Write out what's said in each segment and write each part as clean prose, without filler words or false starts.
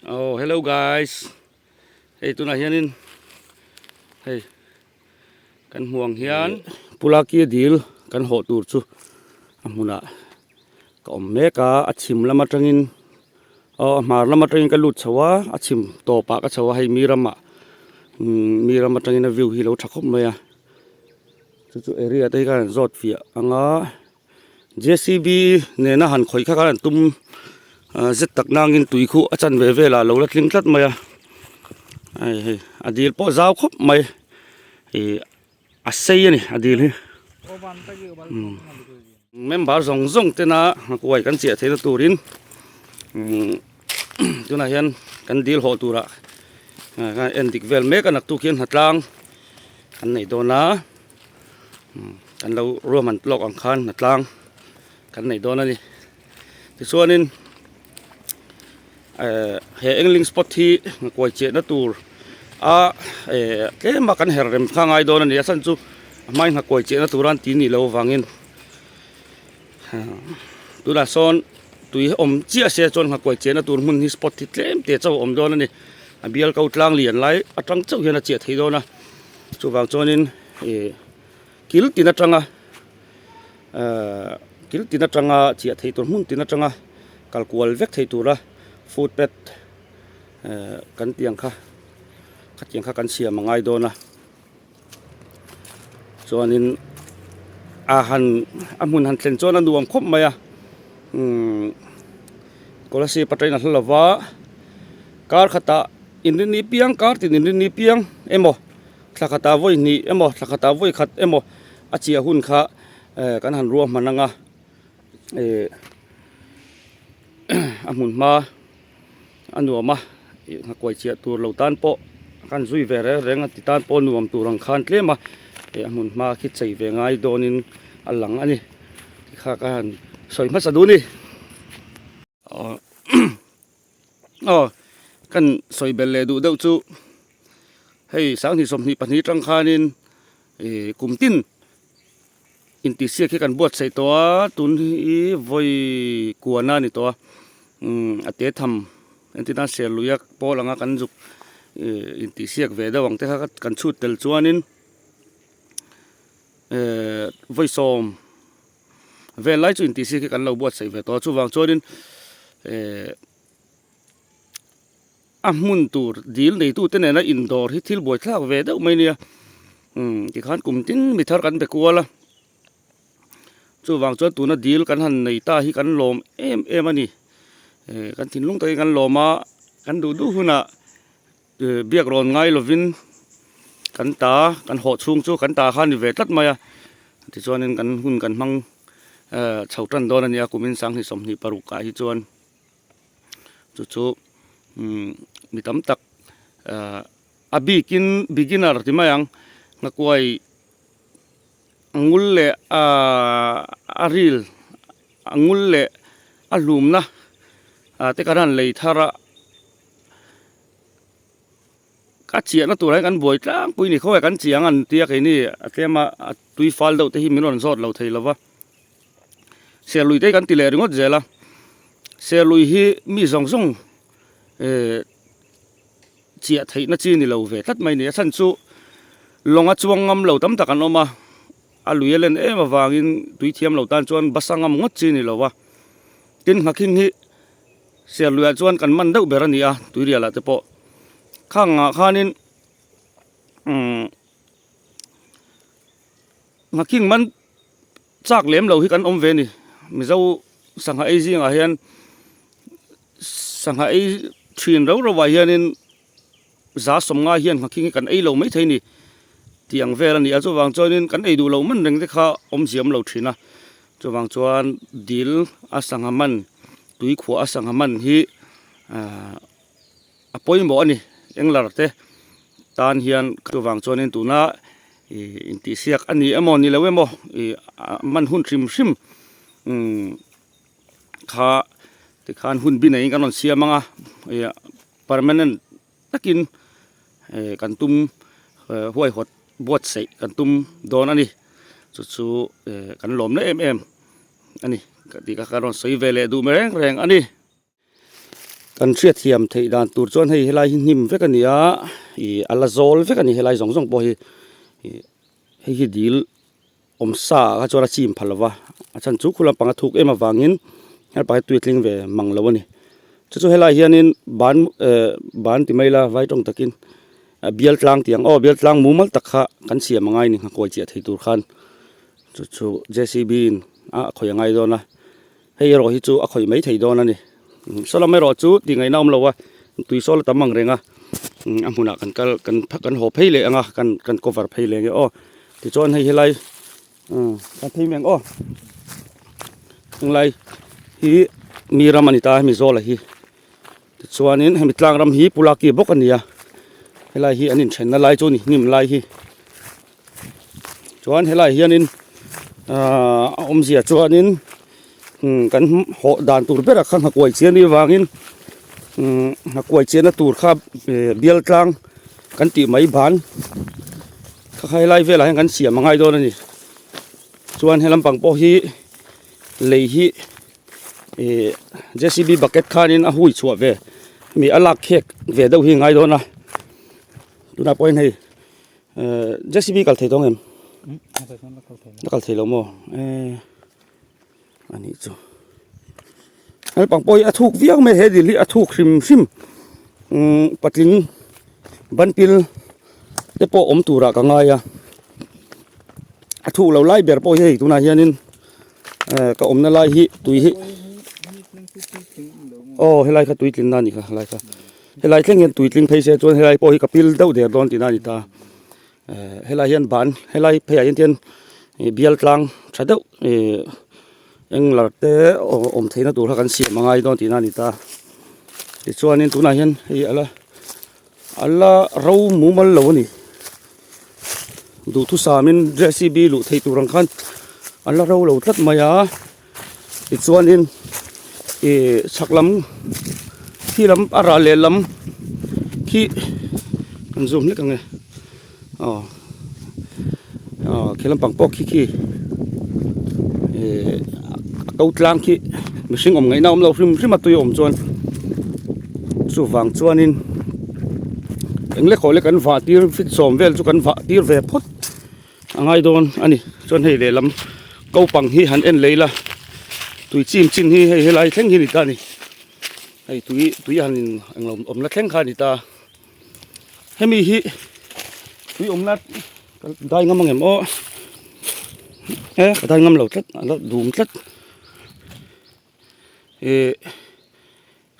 Oh hello guys hei tunah hianin hei kan hmuh ang hian pulaki dil kan hawh tur chu a hmunah ka awm mek a a chhim lam atangin aw a hmar lam atangin ka lut chho a a chhim tawpah ka chho a hei mi ramah umm mi ram atangin a view hi a lo tha khawp mai a chu chu area te hi khan an zawt fiah ang a. J_c_b nena han khawih kha khan an tum zet tak nangin tui khuh a chan ve velah a lo la tling tlat mai a hei hei a dil pawh zau khawp mai ih a sei a ni a dil hi member zawng zawng tena kuai kan chiah theihna turin umm tunah hian kan dil hawh turah en dik vel mek a naktuk hian hnatlang an nei dawn a. Kan lo ruahman lawk ang khan hnatlang kan nei dawn a ni tichuanin eh he engling spot hi kuai chiahna tur a eh tlem a kan her rem kha ngai dawn a ni a chhan chu a hmain nghakuai chiahna tura an ti nih loh avangin tunah sawn tui awm chiah se chuan nghakuai chiahna tur hmun hi spot hi tlem te chauh a awm dawn a ni a bial ko tlang lian lai atang chauh hian a chiah thei dawn a. Chuvang chuanin ih kil tin atanga ehh kil tin atanga chiah theih tur hmun tin atanga kal kual vek theih tura footpath ehh kan tih ang kha khatiang kha kan siam a ngai dawn a chuanin a han a hmun han thlen chuan a nuam khawp mai a umm kolasib atangin a hla lova kar khatah. Inrinni piang kar tin inrinni piang emaw thla khatah vawi hnih emaw thla khatah vawi khat emaw a chiah hun kha eh kan han ruahman ang a eh a hmun hma a nuam a ih nghakuai chiah tur lo tan pawh kan zui ve reng reng a ti tan pawh nuam tur ang khan tlem a eh a hmun hma khi chei ve ngai dawnin a lang a ni tikha ka han sawi hmasa duh a ni. Aw kan sawi belh leh duh deuh chu hei sanghnih 22 atang khanin ih kum tin intihsiak hi kan buatsaih tawh a tun hi vawi kuana a ni tawh a umm a te tham entir nan ser lui a pawl anga kan zuk ih intihsiak ve deuh ang te kha kan chhut tel chuanin ehh vawi sawm. Vel lai chu intihsiak hi kan lo buatsaih ve tawh a chuvang chuanin ehh a hmun tur dil neitute nena indawr hi thil buaithlak ve deuh mai nia umm tikhan kum tin mi thar kan be kual a chuvang chuan tuna dil kan han nei ta hi kan lawm em em a ni ehh kan thinlung takin kan lawm a kan duh duh hunah. Biak rawn ngai lovin kan ta kan hawh chhung chu kan ta kha a ni ve tlat mai a tichuanin kan hun kan hmang chho tan dawn a nia kumin sanghnih 26 ah hi chuan chu chu mi tam tak a bikin beginner ti mai ang nghakuai a ngul leh a ril a ngul leh a hlumna te kan han lei thar a. Ka chiahna turah hian kan buai tlangpui a ni khawiah kan chiang an tia keini a tlem a a tui fal deuh te hi min rawn zawt lo thei lo va serlui te hi kan ti leh ringawt zel a serlui hi mi zawng zawng ehh chiah theihna chi ni lo ve tlat mai a ni a chhan chu lawng a chuang ngam lo tam tak an awm a a lui a len em avangin tui thiam lo tan chuan bus a ngam ngawt chi ni lo va tin nghakhing hi. Serluiah chuan kan man deuh ber a ni a, tuirialah te pawh khang ah khanin umm nghakhing man chak lem lo hi kan awm ve a ni Mizo sangha ei zingah hian sangha ei thin rau rauah hianin za sawmnga hian nghakhing hi kan ei lo maithei a ni tih ang vel a ni a chuvang chuanin kan ei duh loh man reng te kha awmzia awm lo thin a chuvang chuan dil a sangha man tui khuah a sangha man hi ahh a pawimawh a ni englar te tan hian chuvang chuanin tuna ih intihsiak a ni emaw ni lo emaw ih man hun hrim hrim umm kha tikhan hun bi neiin kan rawn siam ang a ih permanent takin eh kan tum eh huaihawt buatsaih kan tum dawn a ni chu chu eh kan lawmna em em a ni ka tih kha ka rawn sawi ve leh duh reng reng a ni. Kan hriatthiam theih dan tur chuan hei helai hi hnim vek a ni a, ih a la zawl vek a ni helai zawng zawng pawh hi ih hei hi dil awm sa ah kha chuan a chim phal lova a chhan chu khu lampang a thuk em avangin helpang hi tui a tling ve mang lo a ni. Chu chu helai hianin ban eh ban ti mai ila vai tawng takin bial tlang tih ang aw bial tlang mumal tak kha kan siam angai a ni nghakuai chiah thei tur khan chu chu J C B in a khawih angai dawn a. Hei erawh hi chu a khawih mai thei dawn a ni. Saw lam erawh chu tih ngaihna awm lo a, tui sawl a tam ang reng a, a hmunah kan kal kan kan haw phei leh ang a, kan kan cover phei leh ang e aw. Tichuan hei helai kan phei mai ang aw. Henglai hi mi ram a ni ta a hemi zawla hi. Tichuanin hemi tlang ram hi Pulaki bawk a ni a, helai hi an inthenna lai chu a ni hnim lai hi. Chuan helai hianin ahh a awmzia chuanin umm kan hawh dan tur berah kha nghakuai chian ni vangin umm nghakuai chianna tur kha eh bial tlang kan tih mai ban kha kha helai velah hian kan siam a ngai dawn a ni. Chuan he lampang pawh hi lei hi ih J C B bucket khanin a hui chhuah ve mi a lak khek ve deuh hi a ngai dawn a tunah pawhin hei. Eh JCB kal thei tawng em? A kal thei lo maw? Eh a nih chu. Naupang pawh hi a thuk viau mai he dil hi a thuk hrim hrim umm patling banpil te pawh awm turah ka ngai a. A thuk lo lai ber pawh hi hei tunah hianin eh ka awmna lai hi tui hi aw helai kha tui tlinna a ni kha helai kha. Helai thleng hian tui tling phei se chuan helai pawh hi ka pil deuh der dawn tihna a ni ta. Ehh helai hian ban helai pheiah hian tian ih bial tlang tha deuh ih englar te awm theihna tur kha kan siam a ngai dawn tihna a ni ta. Tichuanin tunah hian hei ala ala ro mumal lo a ni. Duhthusamin J C B luh theih tur ang khan ala ro lo tlat mai a. Tichuanin ih chhak lam khi lam a ral leh lam khi kan zoom hlek ang e aw aw khi lampang pawh khi khi ih a ko tlang khi mihring awm ngaihna awm lo hrim hrim a tui a awm chuan chuvang chuanin eng lek haw lek an vah tir fit sawm vel chu kan vah tir ve phawt. A ngai dawn a ni chuan hei lehlam kopang hi han en lei la tui chim chin hi hei helai thleng hi a ni ta a ni hei tui tui han in englo awmna thleng kha a ni ta hemi hi tui awmna ka dai ngam ang em aw e ka dai ngam lo tlat a la dum tlat ih.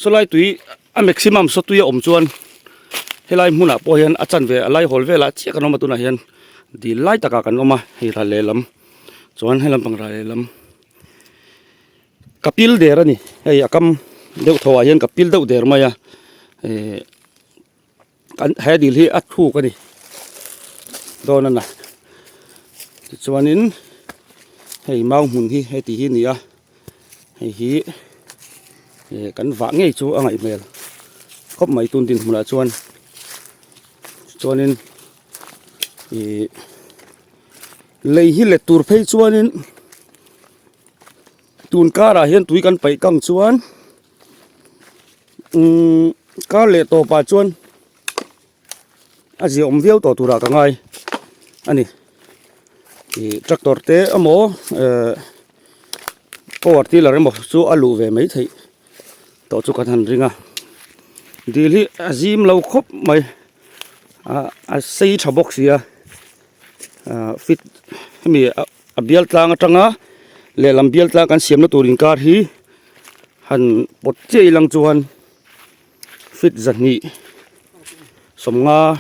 Sawlai tui a maximum saw tui a awm chuan helai hmunah pawh hian a chanve a lai hawl velah chiah kan awm a tunah hian dil lai takah kan awm a hei ral lehlam chuan he lampang ral lehlam ka pil der a ni hei a kam deuh tho ah hian ka pil deuh der mai a eh Kan he dil hi a thuk a ni dawn a na tichuanin hei mau hmun hi heti hi a ni a hei hi eh kan vah ngei chu a ngaih hmel khawp mai tun dinhmunah chuan chuanin ih lei hi let tur phei chuanin tun karah hian tui kan paih kang chuan. Umm kar leh tawpah chuan a ziah awm viau tawh turah ka ngai a ni ih tractor te emaw eh power tiller emaw chu a luh ve mai theih tawh chu kan han ring a dil hi a zim lo khawp mai ah a sei tha bawk si a ah fit hemi a bial tlang atanga lehlam bial tlang kan siamna tur inkar hi. Han pawt chiah ilang chuan feet 200 50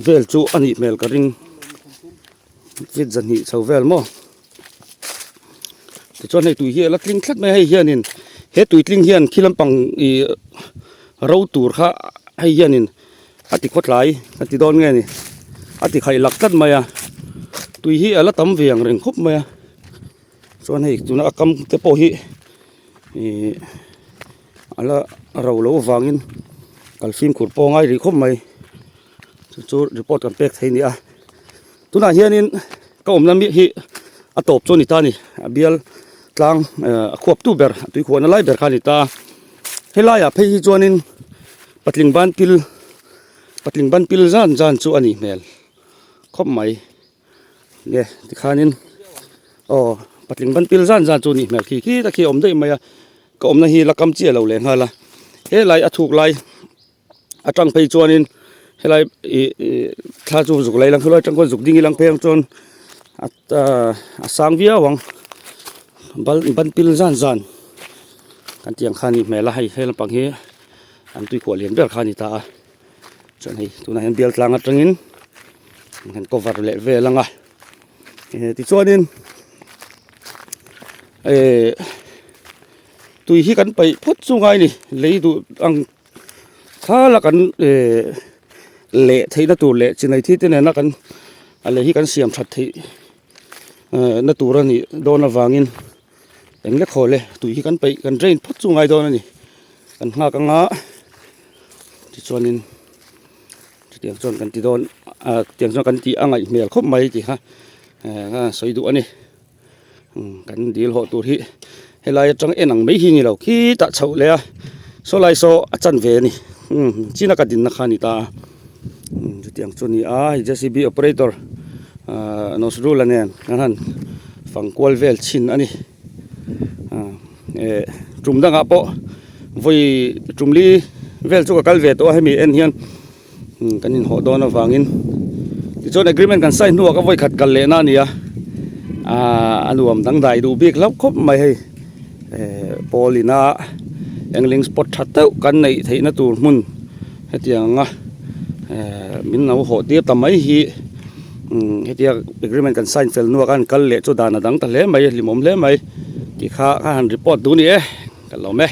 vel chu a nih hmel ka ring feet 200 chho vel maw tichuan hei tui hi a la tling tlat mai a hei hianin he tui tling hian khi lampang ih ro tur kha hei hianin a ti khawtlai a ti dawn nge ni a ti khaih lak tlat mai a tui hi a la tam ve ang reng khawp mai a. Chuan hei tuna a kam te pawh hi ihh a la ro loh avangin kal fimkhur pawh a ngai rih khawp mai chu chu report kan pek thei a ni a tunah hianin ka awmna mi hi a tawp chu a ni ta a ni a bial. Tlang a khuap tu ber a tui khuahna lai ber kha a ni ta. Helaiah phei hi chuanin patling ban pil patling ban pil zan zan chu a nih hmel khawp mai. Nge tikhanin aw patling ban pil zan zan chu a nih hmel khi khi tak hi a awm daih mai a ka awmna hi la kam chiah lo leh nghal a helai a thuk lai atang phei chuanin helai ih ih thla chu zuk lei lang helai atang khuan zuk ding ilang phei ang chuan a sang viau ang bal ban pil zan zan kan tih ang kha a nih hmel a hei he lampang hi an tuikhuah lian ber kha a ni ta a chuan hei tunah hian bial tlang atangin an han cover leh vel ang a eh tichuanin eh tui hi kan paih phawt chu ngai a ni lei duh ang Thal a kan eh leh theihna tur leh chinai thi te nena kan a lei hi kan siam that theih eh na tur a nih dawn avangin eng lek haw le tui hi kan peih kan drain phawt chu ngai dawn a ni kan nghak anga tichuanin chutiang chuan kan ti dawn ah chutiang chuan kan tih a ngaih hmel khawp mai tih kha eh sawi duh a ni. Kan dil hawh tur hi helai atang en ang mai hi ni lo khitah chhoh leh a saw lai saw a chan ve a ni chin a ka dinna kha a ni ta a chutiang chu a ni a hei J C B operator ahh Nasrul-a nen an han fang kual vel chhin a ni eh tum dangah pawh vawi tumli vel chu ka kal ve tawh a hemi en hian. Kan inhawh dawn avangin tichuan agreement kan sign hnuah ka vawi khat kal lehna a ni a aaa a nuam dangdai duh bik hlauh khawp mai hei ehh pawl ina engling spot tha deuh kan neih theihna tur hmun hetiang anga ehh min lo hawh tir ta mai hi umm hetia agreement kan sign fel hnuah khan kal leh chu dan a dang ta hle mai a hlimawm hle mai tih kha ka han report duh a ni e ka lawm e.